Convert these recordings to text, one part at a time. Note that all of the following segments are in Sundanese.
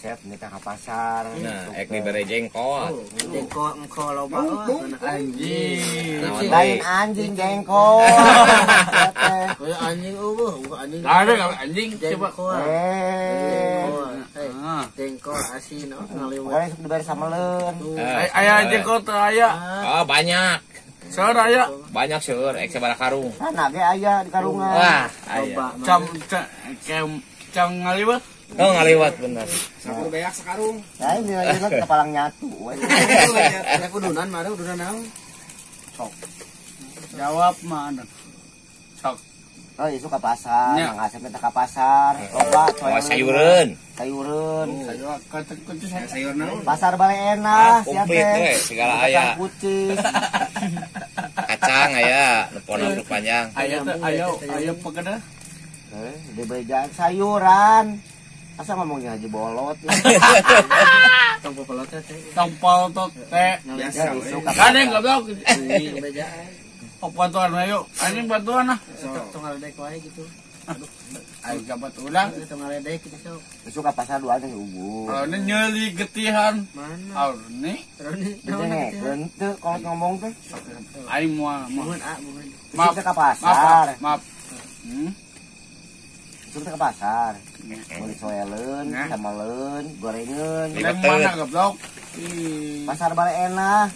Asep nitah ka pasar. Nah, ek dibere jengkol. Jengkol engkol loba anjing. Lain anjing jengkol. Anjing eueuh, anjing. Ada anjing coba. Jengkol asin ngaliwet. Pokoknya sok dibere sameleun. Aya jengkol teu aya. Oh, banyak. Seur aya. Banyak seur, ek sabaraha karung. Sana ge aya di karungan. Wah, aya. Cam ngaliwet. Oh, ngaliwat bener. Sakur beak sakarung. Nah, ini lagi kepalang nyatu. Aku udunan mah, udunan naon? Sok. Jawab mah anu. Sok. Oh, isu ka pasar, Mang Asep teh ka pasar. Loba sayureun. Sayureun. Sayur naon? Pasar Bale Enah, sia teh. Segala aya. Kacang aya, lepon panjang. Aya teh aya aya pegedeh. Dibejaan sayuran. Asa ngomongnya haji bolot. Tong polot teh. Tong polot teh. Biasa. Kadeng goblok. Oh, bantuan ayo. Anjing bantuan ah. Tong ngaledek wae gitu. Aduh, aing gabat ulang. Tong ngaledek gitu sok. Besok ka pasar dua teh ubu. Ini nyeli getihan. Mana? Aurni. Roni. Dengekeun teu kalau ngomong teh. Aing moal. Muhun ah, muhun. Maaf ka pasar. Maaf. Besok ke pasar. Beli soeleun, sameleun, gorengeun. Mana goblok? Pasar Bale Enah.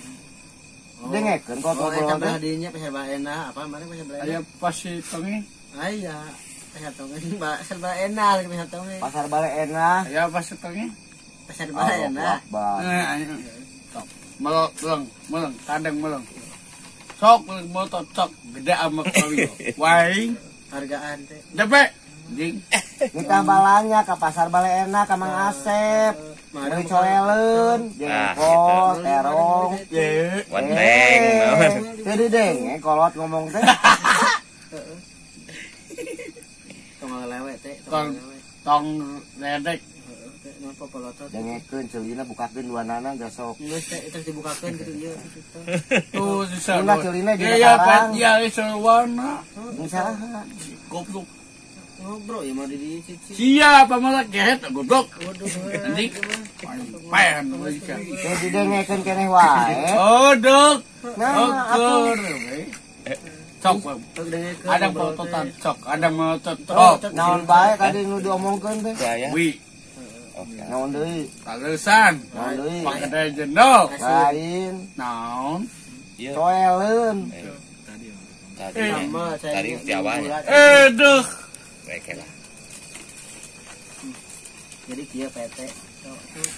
Dengekeun kok ngobrol teh. Hadinya pasar Bale Enah, apa mana pasar Bale Enah? Aya pasti tongi. Aya, pasar tongi, pasar Bale Enah lagi pasar tongi. Pasar Bale Enah. Aya pasti tongi. Pasar Bale Enah. Meleng, meleng, kadang meleng. Sok motor sok gede amat kali. Waing hargaan teh. Depe. Anjing. Nitah balanya ke pasar Bale Enah ka Mang Asep. Beli coeleun, jengkol, terong, wenteng. Jadi denge kolot ngomong teh. Tong ngalewe teh, tong ledek. Dengekeun ceulina bukakeun duanana gasok. Geus teh terus dibukakeun kitu ieu. Tuh bisa. Ulah ceulina di karang. Iya, sewarna. Saha? Goblok. Ngobrol ya mau di cici. Siapa malah gehet goblok. Anjing. Paen we ka. Jadi dengekeun keneh wae. Odok. Nah, atuh. Sok. Ada pototan sok, ada motot. Naon bae tadi nu diomongkeun teh? Wi. Naon deui? Kalesan. Naon deui? Pagede jendol. Lain. Naon? Soeleun. Tadi. Tadi tiawan. Aduh. Baik lah. Jadi kia PT.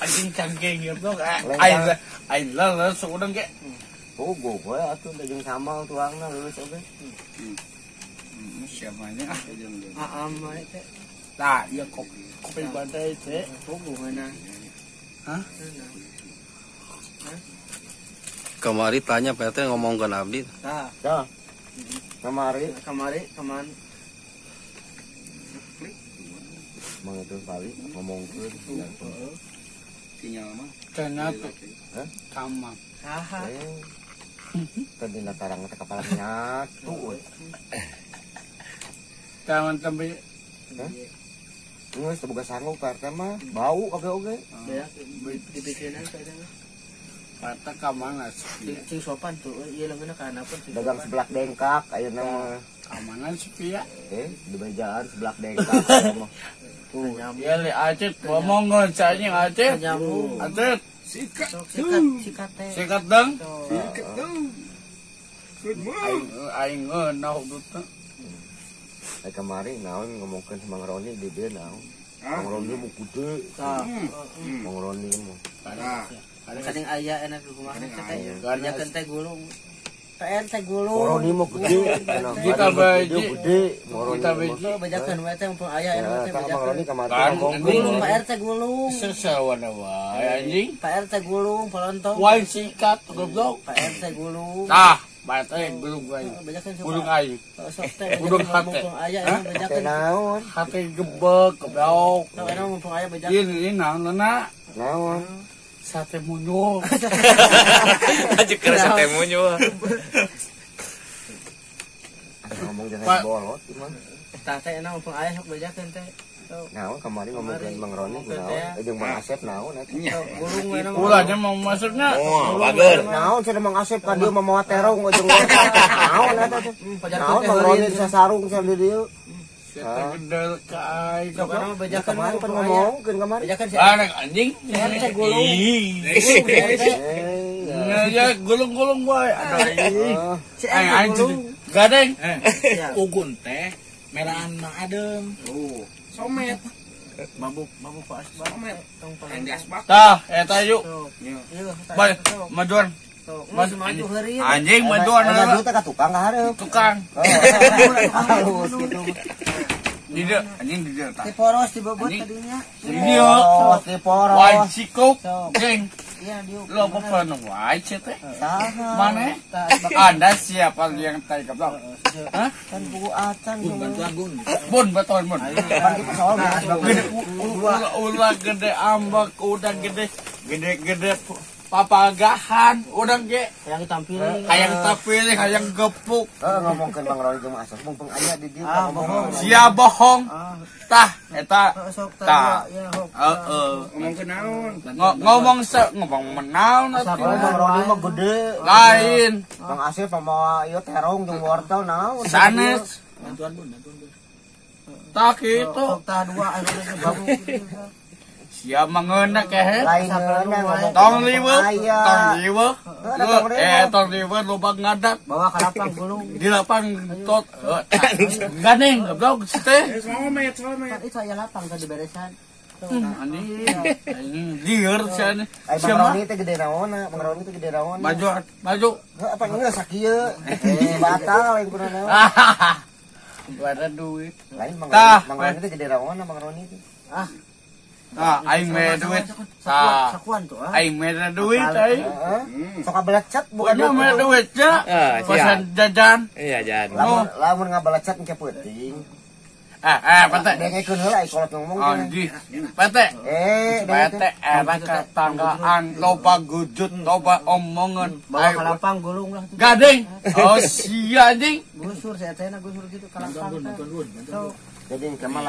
Anjing cangking gitu. Aing lah seudang ge. Oh, gue atuh daging sambal tuangna leuleus oge. Siapa nya ah? Aam wae teh. Tah, ieu kopi. Kopi badai teh. Hubunganna. Hah? Kamari tanya PT ngomongkeun abdi. Tah. Tah. Kamari, kamari, kaman. Mang itu kali ngomongkeun sinyal mah cenah sama saha teh dina tarang teh kepala nyatu we taman tembe geus teu boga sangu Pak RT mah bau oge-oge ya dipikirna Pak RT mah Pak ka mana cing sopan tuh ieu leungeunna ka handapun dagang seblak dengkak ayeuna mah ka mana sih ya di bejaan seblak dengkak mah. Tuh, ya le acet ngomong canya acet. Acet. Sikat. Sikat, sikat teh. Sikat dong. Sikat dong. Aing aing ngeunah duta. Kemarin naon ngomongkeun sama Mang Roni di dieu naon. Mang Roni mu gede. Mang Roni mu. Kadang aya enak di kumaha teh. Kerjakeun teh gulung. PR teh gulung. Mang Roni mu gede. Kita biji gede. Mang Roni. Kita biji bajakeun we teh mumpung aya enak teh bajakeun. Mang Roni kamari gulung Pak RT gulung. Sesawana wae anjing. Pak RT gulung polontong. Wae sikat goblok. Pak RT gulung. Tah, Pak RT gulung wae. Gulung aing. Gulung hate. Mumpung aya enak bajakeun. Naon? Hate gebek goblok. Enak mumpung aya bajakeun. Ieu naon na? Naon? Sate munyul. Aja keur sate munyul. Ngomong jangan bolot mah. Tah teh enak mumpung aya sok bajakeun teh. Naon kamari ngomongkeun Mang Roni naon jeung Mang Asep naon eta. Gulung we naon. Ulah nya mau masukna. Oh, bager. Naon cenah Mang Asep ka dieu mah mawa terong jeung naon eta teh. Naon Mang Roni sasarung cenah di dieu. Gede ka aing. Kamari pan ngomongkeun kamari. Anak anjing. Gulung. Ya gulung-gulung wae. Aduh. Aing gadeng. Ugun teh meraan Mang Adem. Somet. Mabuk mabuk Pak Asbak. Somet. Yang di asbak. Tah, eta yuk. Baik, majuan. Maju heureuy. Anjing majuan. Maju teh ka tukang ka hareup. Tukang. Halus gitu. Di dieu, anjing di dieu tah. Di poros dibobot tadinya. Di dieu. Di poros. Wae sikuk. Geng. Iya, diuk. Lo apa wae teh? Saha? Mana? Anda siapa yang tai goblok? Hah? Kan buku acan Gun bantuan Gun. Bun bantuan bun. Kan kita soal gede ulah gede ambek udah gede gede-gede papagahan udah ge hayang tampil hayang gepuk. Ngomongkeun Mang Roni jeung Mang Asep mumpung aya di dieu ngomong. Sia bohong. Tah eta tah. Heeh. Ngomongkeun naon? Ngomong ngomong menaon atuh. Mang Roni mah gede. Lain. Mang Asep mawa ieu terong jeung wortel naon. Sanes. Bantuan Bun, bantuan Bun. Tah kitu. Tah dua anu babuk. Sia mengeuna kehe. Lain ngeuna tong liweuh, tong liweuh. Tong liweuh loba ngadat. Bawa ka lapang gulung. Di lapang tot. Gandeng goblok teh. Somet, somet. Itu aya lapang tadi beresan. Anjing. Lieur sia. Mang Roni teh gede naonna, Mang Roni teh gede naonna. Maju, maju. Heuh apa geus sakieu. Batal lain kudu naon. Bara duit. Lain Mang Roni teh gede naonna Mang Roni teh. Ah. Tah, aing mere duit. Tah. Sakuan tuh ah. Aing mere duit aing. Sok ngabelecet bukan mere duit nya. Pesan jajan. Iya, jajan. Lamun ngabelecet engke peuting. Pete. Dengekeun heula ai kolot ngomong. Anjing. Pete. Pete era tetanggaan loba gujut, loba omongan. Bawa ka lapang gulung lah. Gading. Oh, sia anjing. Gusur saya teh gusur gitu ka lapang. Jadi kemal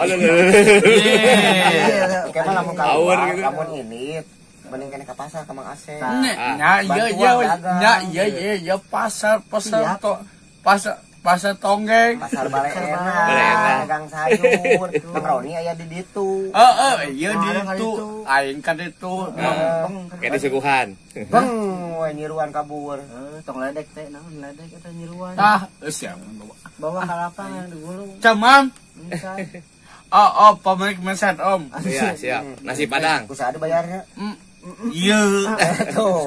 kemal lamun kaluar, lamun ini mending kene ka pasar ka Mang Asep. Nya iya iya nya iya iya pasar pasar to pasar pasar tonggeng. Pasar Balena, dagang sayur. Mang Roni aya di ditu. Heeh, iya di ditu. Aing ka ditu. Kayak disuguhan. Beng, we nyiruan kabur. Tong ledek teh naon ledek eta nyiruan. Tah, geus ya bawa ka lapangan digulung. Camam. Oh, pemilik mesin om. Iya, siap. Nasi Padang. Kusaha dibayarnya? Iya.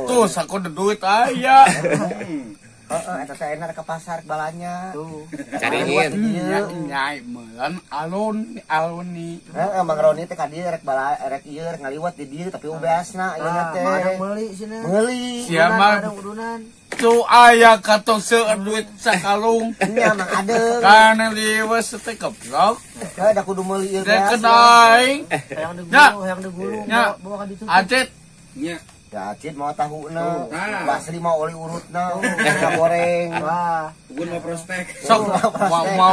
Tuh, saku duit aya. Heeh, eta teh enak ke pasar balanya. Tuh. Cariin. Nyai meureun alun aluni. Heeh, Mang Roni teh ka dieu rek bala rek ieu rek ngaliwat di dieu tapi ubeasna ieu teh. Mana meuli cenah. Meuli. Sia mah tuh aya katong seueur duit sakalung. Nya Mang Adeng. Kana liwes teh goblok. Heuh da kudu meuli ieu teh. Aing. Hayang digulung, hayang digulung bawa ka ditu. Acit. Nya. Ya Acit mau tahuna, Basri mau oli urutna, goreng. Wah, Gun mau prospek. Sok mau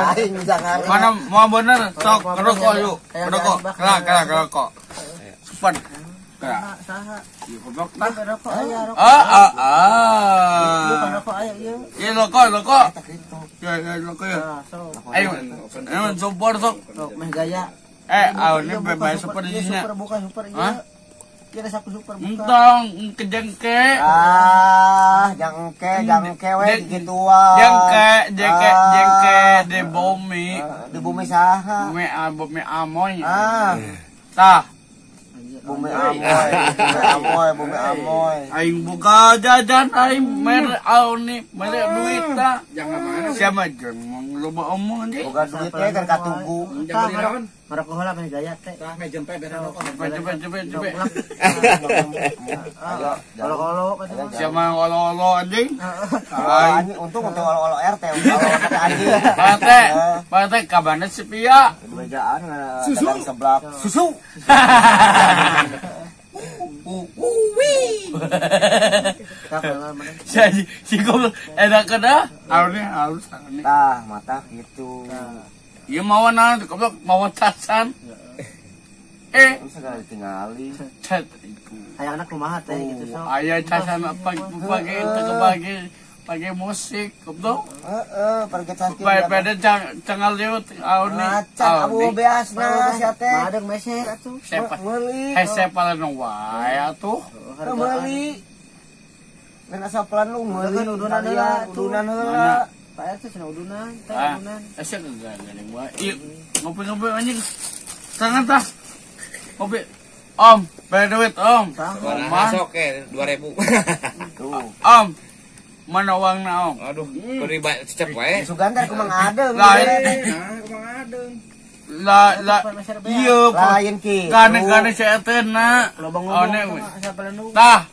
mana mau bener sok ngerokok yuk. Ngerokok. Kelak ngerokok. Cepat. Kelak. Saha? Ieu goblok tah. Rokok aya rokok. Ah. Rokok aya ieu. Ieu rokok, rokok. Ya rokok ya. Ayo, ayo super sok. Sok meh gaya. Awalnya bebas super di sini. Super buka super ieu. Kira saku super buka. Entong kejengke. Ah, jangke, jangke we gituan. Jengke, jengke, jengke di bumi. Di bumi saha? Bumi amoy. Ah. Tah. Bumi amoy, bumi amoy, bumi amoy. Aing buka jajan aing mere auni, mere duit tah. Jangan mana? Siapa jeung loba omong anjing. Boga duit teh kan katugu. Jangan beli naon? Ngarokok heula meh gaya teh. Tah meh jempe bere rokok. Cepet cepet. Olo-olo kata. Siapa olo-olo anjing? Anjing untung untuk olo-olo RT, olo-olo anjing. Pate, pate kabana si Pia. Bejaan dagang seblak. Susu. Uwi. Si goblok enak kada? Alune halus alune. Tah, mata gitu. Ieu mawa naon goblok mawa tasan. Segala ditinggali. Cet itu. Hayangna kumaha teh gitu sok. Aya casan pagi pagi pagi musik, goblok. Heeh, pergi caskeun. Bae cengal liut auni. Acan abu beasna sia teh. Madeng meser atuh. Meuli. Hese paling wae atuh. Meuli. Lain asa pelan lu meuli udunan heula, udunan heula. Pak RT cenah udunan, teh udunan. Asa kagak wae. Ieu ngopi-ngopi anjing. Tangan tah. Ngopi. Om, bayar duit om. Masuk ke 2000. Tuh. Om. Mana uangna om? Aduh, beri cecep wae. Sugan teh kumang adeung. Lain. Lah lah iya lain ki. Kane-kane saya teh na. Tah.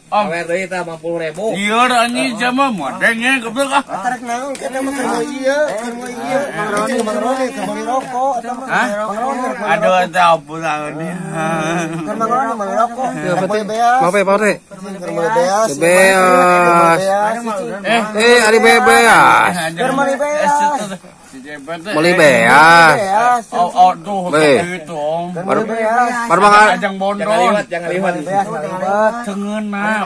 Om. Bayar deui tah 50.000. Iya anjing jama modeng nya goblok ah. Tarik naon kana mah keur ieu, keur ieu. Mang Roni, Mang Roni keur meuli rokok eta mah. Mang Roni. Aduh teh ampun ini. Keur Mang Roni meuli rokok. Keur beas. Mau Pak RT? Keur meuli beas. Beas. Eh, ari beas. Keur meuli beas. Meuli beas. Oh, aduh, gitu om. Baru Bang ajang bondon. Jangan liwat, jangan liwat. Cengeuna.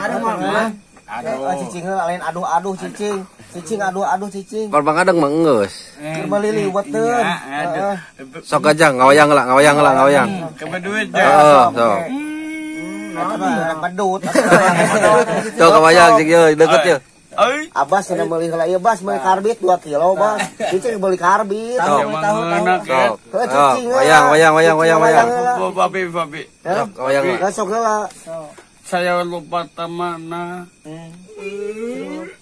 Aduh, cicing lain aduh-aduh cicing. Cicing aduh-aduh cicing. Kalau Bang Adeng mah geus. Keur meuli liweteun. Sok aja ngawayang lah, ngawayang lah, ngawayang. Kebe duit ya. Heeh, sok. Pedut. Sok ngawayang cing ieu deket ieu. Abas cenah meuli heula ieu Bas, meuli karbit 2 kilo Bas. Cicing meuli karbit. Tahu tahu tahu. Wayang wayang wayang wayang wayang. Babi babi. Sok wayang lah. Sok heula. Saya lupa temana.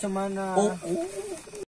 Cemana?